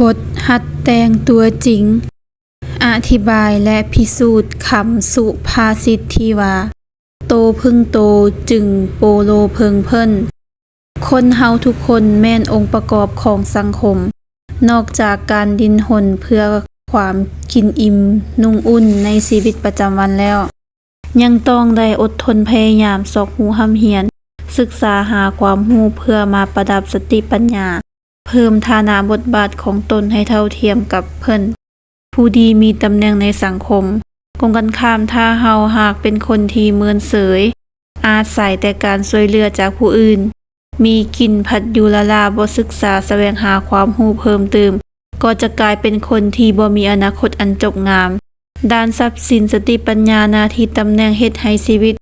ບົດຫັດແຕ່ງຕົວຈິງ ອະທິບາຍ ແລະ ພິສູດຄຳສຸພາສິດທີ່ວ່າ ໂຕເພິ່ງໂຕຈຶ່ງໂປໂລເພິ່ງເພິ່ນ. ຄົນເຮົາທຸກຄົນແມ່ນອົງປະກອບຂອງສັງຄົມ. ນອກຈາກການດີ້ນຮົນເພື່ອຄວາມກິນອີ່ມນຸ່ງອຸ່ນໃນຊີວິດປະຈຳວັນແລ້ວ, ຍັງຕ້ອງໄດ້ອົດທົນພະຍາຍາມຊອກຮູ້ຮ່ຳຮຽນ, ສຶກສາຫາຄວາມຮູ້ເພື່ອມາປະດັບສະຕິປັນຍາ, ເພີ່ມຖານະບົດບາດຂອງຕົນໃຫ້ເທົ່າທຽມກັບເພິ່ນ ຜູ້ທີ່ມີຕຳແໜ່ງໃນສັງຄົມ. ກົງກັນຂ້າມ, ຖ້າເຮົາຫາກເປັນຄົນທີ່ເມີນເສີຍ, ອາໄສແຕ່ການຊ່ວຍເຫຼືອຈາກຜູ້ອື່ນ, ມີກິນພັດຢູ່ລ້າໆ, ບໍ່ສຶກສາສະແຫວງຫາຄວາມຮູ້ເພີ່ມຕື່ມ, ກໍຈະກາຍເປັນຄົນທີ່ບໍ່ມີອະນາຄົດອັນຈົບງາມ. ດ້ານຊັບສິນ, ສະຕິປັນຍາ, ໜ້າທີ່, ຕຳແໜ່ງເຮັດໃຫ້ຊີວິດ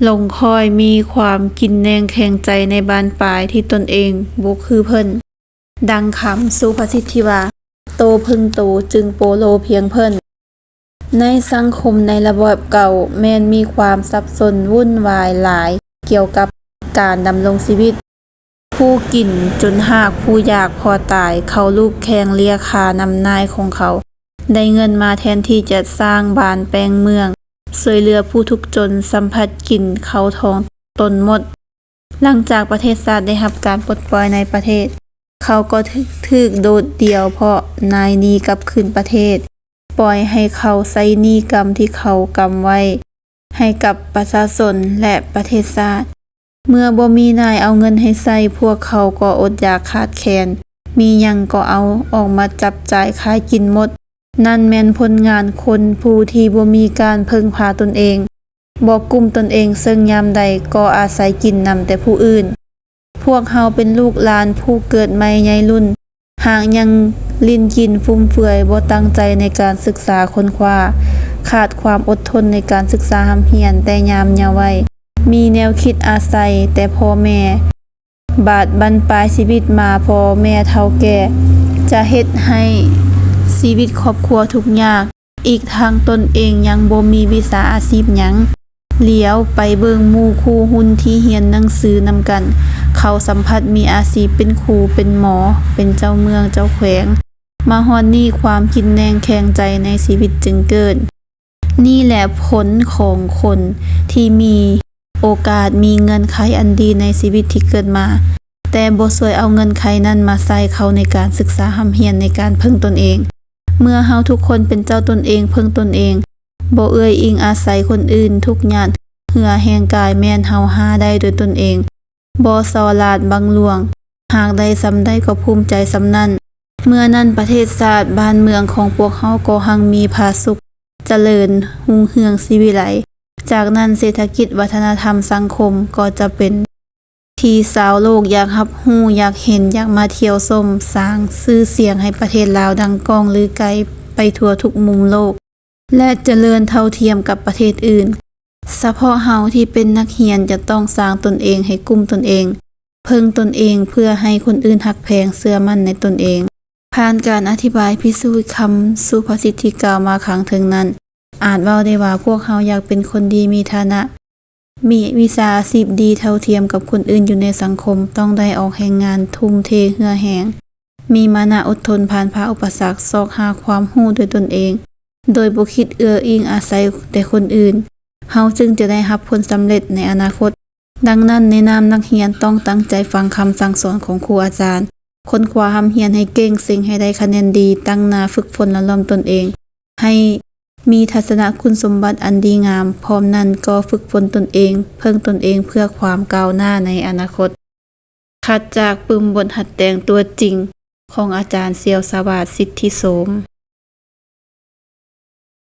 ຫຼົງຄ້ອຍ, ມີຄວາມກິນແໜງແຂງໃຈໃນບານປາຍທີ່ຕົນເອງບໍ່ຄືເພິ່ນ. ດັ່ງຄຳສຸພາສິດທີ່ວ່າ ໂຕເພິ່ງໂຕຈຶ່ງໂປໂລພຽງເພິ່ນ. ໃນສັງຄົມໃນລະບອບເກົ່າ ແມ່ນມີຄວາມສັບສົນວຸ່ນວາຍຫຼາຍກ່ຽວກັບການດຳລົງຊີວິດ. ຜູ້ກິນຈົນຫາກ, ຜູ້ຢາກພໍຕາຍ, ເຂົາລູບແຂ່ງເລ່ຍຄ່ານ້ຳນາຍຂອງເຂົາ, ໄດ້ເງິນມາແທນທີ່ຈະສ້າງບ້ານແປງເມືອງ, ຊ່ວຍເຫຼືອຜູ້ທຸກຈົນ, ສຳຜັດກິນເຂົ້າທ້ອງຕົນໝົດ. ຫຼັງຈາກປະເທດຊາດໄດ້ຮັບການປົດປ່ອຍໃນປະເທດ, ເຂົາກໍຖືກ, ຖືກໂດດດ່ຽວເພາະນາຍໜີ້ກັບຄືນປະເທດ, ປ່ອຍໃຫ້ເຂົາໃຊ້ໜີ້ກຳທີ່ເຂົາກຳໄວ້ໃຫ້ກັບປະຊາຊົນ ແລະ ປະເທດຊາດ. ເມື່ອບໍ່ມີນາຍເອົາເງິນໃຫ້ໃຊ້, ພວກເຂົາກໍອົດຢາກຂາດແຄນ, ມີຫຍັງກໍເອົາອອກມາຈັບຈ່າຍຂາຍກິນໝົດ. ນັ້ນແມ່ນຜົນງານຄົນຜູ້ທີ່ບໍ່ມີການເພິ່ງພາຕົນເອງ, ບໍ່ກຸ້ມຕົນເອງ, ເຊິ່ງຍາມໃດກໍອາໄສກິນນຳແຕ່ຜູ້ອື່ນ. ພວກເຮົາເປັນລູກຫຼານຜູ້ເກີດໃໝ່ໃຫຍ່ລຸ້ນ, ຫາກຍັງຫຼິ້ນກິນຟຸມເຟືອຍ, ບໍ່ຕັ້ງໃຈໃນການສຶກສາຄົ້ນຄວ້າ, ຂາດຄວາມອົດທົນໃນການສຶກສາຮ່ຳຮຽນແຕ່ຍາມເຍົາໄວ, ມີແນວຄິດອາໄສແຕ່ພໍ່ແມ່, ບາດບັ້ນປາຍຊີວິດມາພໍ່ແມ່ເຖົ້າແກ່, ຈະເຮັດໃຫ້ຊີວິດຄອບຄົວທຸກຍາກ. ອີກທັງຕົນເອງຍັງບໍ່ມີວິຊາອາຊີບຫຍັງ. ຫຼຽວໄປເບິ່ງໝູ່ຄູ່ຮຸ່ນທີ່ຮຽນໜັງສືນຳກັນ, ເຂົາສຳພັດມີອາຊີບເປັນຄູ, ເປັນໝໍ, ເປັນເຈົ້າເມືອງ, ເຈົ້າແຂວງ. ມາຮອດນີ້ຄວາມກິນແໜງແຂງໃຈໃນຊີວິດຈຶ່ງເກີດ. ນີ້ແຫຼະຜົນຂອງຄົນທີ່ມີໂອກາດ, ມີເງື່ອນໄຂອັນດີໃນຊີວິດທີ່ເກີດມາ, ແຕ່ບໍ່ຊ່ວຍເອົາເງື່ອນໄຂນັ້ນມາໃຊ້ເຂົ້າໃນການສຶກສາຮ່ຳຮຽນ, ໃນການເພິ່ງຕົນເອງ. ເມື່ອເຮົາທຸກຄົນເປັນເຈົ້າຕົນເອງ, ເພິ່ງຕົນເອງ, ບໍ່ເອື້ອຍອີງອາໄສຄົນອື່ນ, ທຸກຍາດເຫື່ອແຮງກາຍແມ່ນເຮົາຫາໄດ້ດ້ວຍຕົນເອງ, ບໍ່ສໍ້ລາດບັງຫຼວງ, ຫາກໄດ້ສ່ຳໃດກໍພູມໃຈສ່ຳນັ້ນ. ເມື່ອນັ້ນປະເທດຊາດບ້ານເມືອງຂອງພວກເຮົາກໍຮັ່ງມີຜາສຸກ, ຈະເລີນຮຸ່ງເຮືອງສີວິໄລ. ຈາກນັ້ນເສດຖະກິດ, ວັດທະນະທຳ, ສັງຄົມກໍຈະເປັນ ທີ່ຊາວໂລກຢາກຮັບຮູ້, ຢາກເຫັນ, ຢາກມາທ່ຽວຊົມ, ສ້າງຊື່ສຽງໃຫ້ປະເທດລາວດັງກ້ອງລືໄກໄປທົ່ວທຸກມຸມໂລກ ແລະ ຈະເລີນເທົ່າທຽມກັບປະເທດອື່ນ. ສະເພາະເຮົາທີ່ເປັນນັກຮຽນຈະຕ້ອງສ້າງຕົນເອງໃຫ້ກຸ້ມຕົນເອງ, ເພິ່ງຕົນເອງ, ເພື່ອໃຫ້ຄົນອື່ນຮັກແພງ, ເຊື່ອໝັ້ນໃນຕົນເອງ. ຜ່ານການອະທິບາຍພິສູດຄຳສຸພາສິດທີ່ກ່າວມາຂ້າງເທິງນັ້ນ, ອາດເວົ້າໄດ້ວ່າພວກເຮົາຢາກເປັນຄົນດີ, ມີຖານະ, ມີວິຊາອາຊີບດີເທົ່າທຽມກັບຄົນອື່ນຢູ່ໃນສັງຄົມ, ຕ້ອງໄດ້ອອກແຮງງານ, ທຸ່ມເທເຫື່ອແຮງ, ມີມານະອົດທົນ, ຜ່ານຜ່າອຸປະສັກ, ຊອກຫາຄວາມຮູ້ດ້ວຍຕົນເອງ, ໂດຍບໍ່ຄິດເອື້ອອີງອາໄສແຕ່ຄົນອື່ນ, ເຮົາຈຶ່ງຈະໄດ້ຮັບຜົນສຳເລັດໃນອະນາຄົດ. ດັ່ງນັ້ນ, ໃນນາມນັກຮຽນຕ້ອງຕັ້ງໃຈຟັງຄຳສັ່ງສອນຂອງຄູອາຈານ, ຄົ້ນຄວ້າຮ່ຳຮຽນໃຫ້ເກັ່ງ, ເສັງໃຫ້ໄດ້ຄະແນນດີ, ຕັ້ງໜ້າຝຶກຝົນລະຫຼວມຕົນເອງ, ໃຫ້ມີທັດສະນະຄຸນສົມບັດອັນດີງາມ, ພ້ອມນັ້ນກໍຝຶກຝົນຕົນເອງ, ເພິ່ງຕົນເອງເພື່ອຄວາມກ້າວໜ້າໃນອະນາຄົດ. ຄັດຈາກປຶ້ມບົດຫັດແຕ່ງຕົວຈິງຂອງອາຈານ ສຽວສະຫວາດ ສິດທິໂສມ.